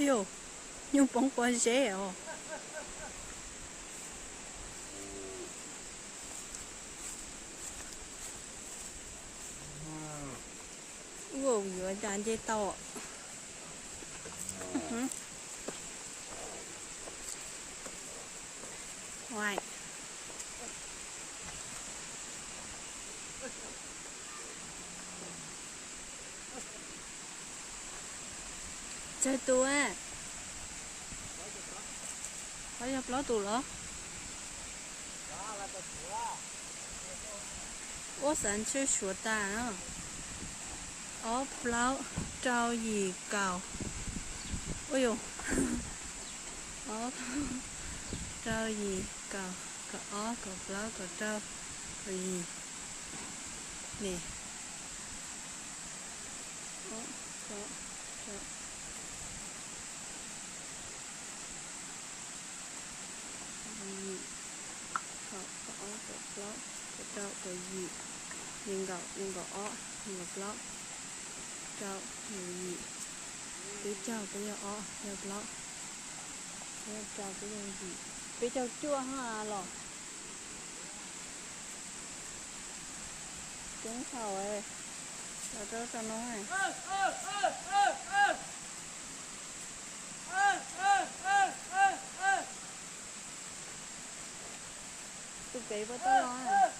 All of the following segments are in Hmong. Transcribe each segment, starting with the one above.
Yus, nyuj poob pob zeb os. Ua yuav cas nce tau. Tsawg tus? Qhov yog plaub tus los? Ua xav ntshe suav tas no. Ob plaub rau yim kaum. Ua yus, ob rau yim kaum, kaum ob, kaum plaub, kaum rau, kaum yim. Ne, kaum ob, kaum plaub, kaum rau, kaum yim, nees nkaum, nees nkaum ob, nees nkaum plaub, rau, yim, peb caug, peb caug ob, peb caug plaub, peb caug yim, peb caug cuaj ha los. Coob thaum los rau rau no. Tus pem puas tau los?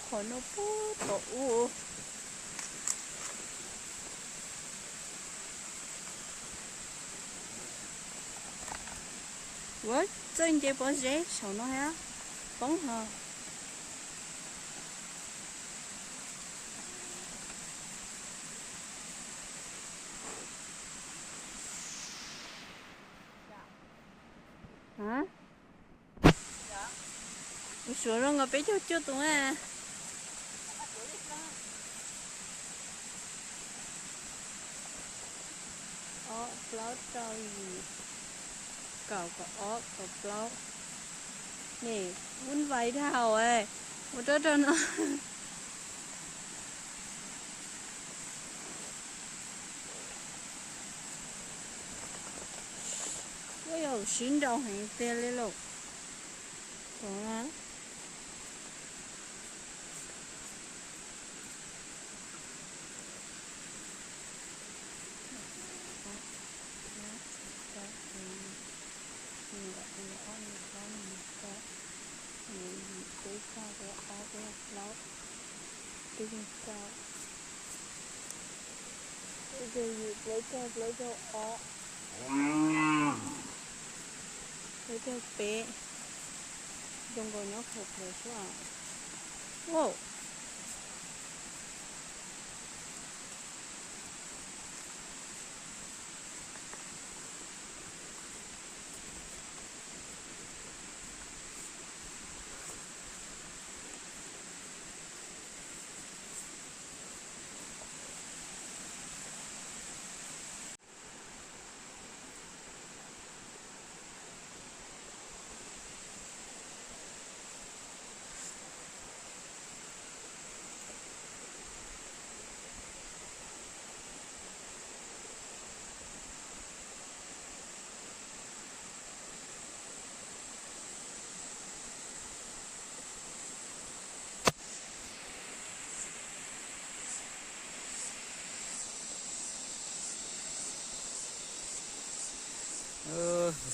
Qhov no puag tom ub. Ua txawj nce pob zeb saum no thiab, poob ho. Ua suav zoo nkaus peb caug cuaj tus na. Ob plaub rau yim, kaum kaum ob kaum plaub. Ne, vuj vais dhau ua rau rau no. Ua yog sib nraus heev tiag li lauj. Peb caug yim, plaub caug, plaub caug ob, plaub caug peb. Zoo nkaus nyob qhov pem xwb os. Wow.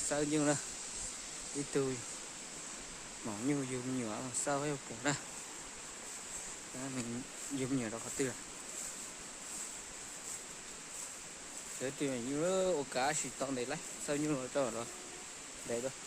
Xawb nyuj na, ib tug maum nyuj yug me nyuam xawb yog pom na. Yug me nyuam rau qhov twg? Sawv twg nyuj ua kav tsis tau ntev lawm, xawb nyuj rau los ntev dua.